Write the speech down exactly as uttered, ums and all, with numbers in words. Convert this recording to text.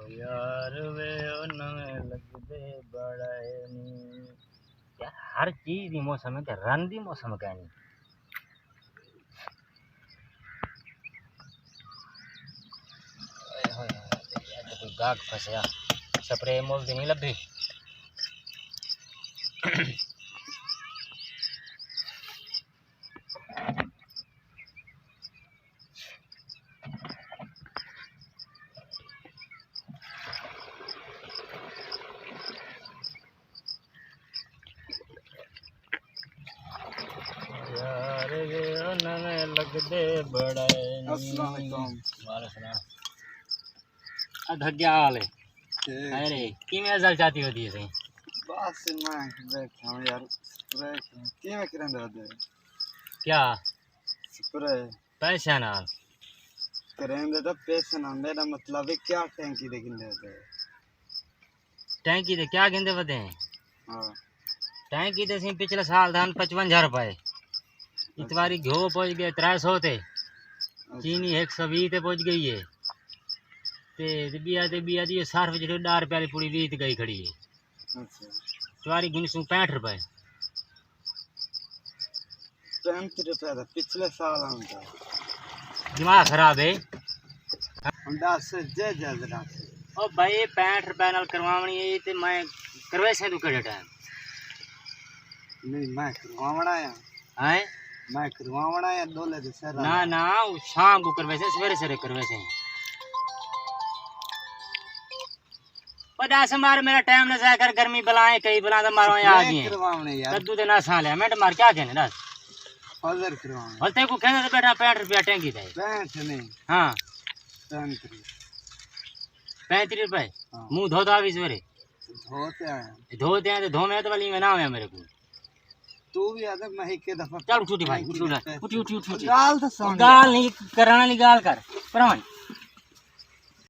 یار وے او نویں لڳدے بڑے نی۔ یار، ہر چیز دی موسم ہے تے رن دی موسم کائنی۔ ہائے ہائے ہائے، اڄ کوئی گاہک پھسیا، سپرے مول دی نہیں لبھی۔ یار وے او نویں لڳدے بڑے نی۔ السلام علیکم۔ وعلیکم السلام۔ آ دھگیا حال ہے۔ ٹھیک۔ ارے، کیویں ازل چاتی ہوتی ہے سائیں؟ بس میں بیٹھا ہوں یار، سپرے کیویں کریں دے؟ کیا؟ سپرے۔ پیسے نال۔ کریں دے تو پیسے نال، میرا مطلب ہے کیا ٹینکی دے گھندے ودے؟ ٹینکی دے کیا گھندے ودے ہیں؟ ہاں۔ ٹینکی دے سیں پچھلے سال دھان پچپن ہزار روپے۔ اتواری گھیو پہنچ گئے ترے سو تے۔ اچھا۔ چینی ہک سو ویہہ تے پہنچ گئی ہے۔ تے، تے ٻیا تے ٻیا دی صرف جیڑھے ݙاہ روپے والی پوڑی ویہہ تے ڳئی کھڑی ہے۔ اچھا۔ اتواری گھنسوں پینٹھ روپے۔ پینتیس روپے دا پچھلے سال آندا۔ دماغ خراب ہے۔ ہݨ ݙس جے جے ݙس۔ او بھائی، پینٹھ روپے نال کرواوݨی ہے تے میں کرویسیں توں کیڑھے ٹائم؟ نہیں، میں کرواوݨا ہے۔ ہیں؟ میں کرواوݨا ہے، ݙولے دے سر نہ، نہ، او شام کوں کرویسیں، سویرے سویرے کرویسیں۔ او ݙس مار، میرا ٹائم نہ ضائع کر، گرمی بلائیں کئی بلا دا مارو آ گئے۔ کرواوݨے یار۔ کدو تے نہ سالیا، منٹ مار کیا کہنے ݙس؟ فضل کرواوݨے۔ ہݨ تیکوں کہندا تے بیٹھا پینٹھ روپے ٹینکی دے۔ پینٹھ نہیں۔ ہاں۔ پینتیس۔ پینتیس روپے؟ ہاں۔ منہ دھوتا وی سویرے۔ دھوتے آیا۔ دھوتے آئے تے دھوویں تے ولی میں نہ ہویا میرے کوں۔ تو بھی آدھا میں ایک دفعہ چل اٹھ، اٹھ بھائی، اٹھ، اٹھ، اٹھ، اٹھ، اٹھ، اٹھ۔ گال تو سن۔ گال نہیں کرݨ والی گال کر۔ پران۔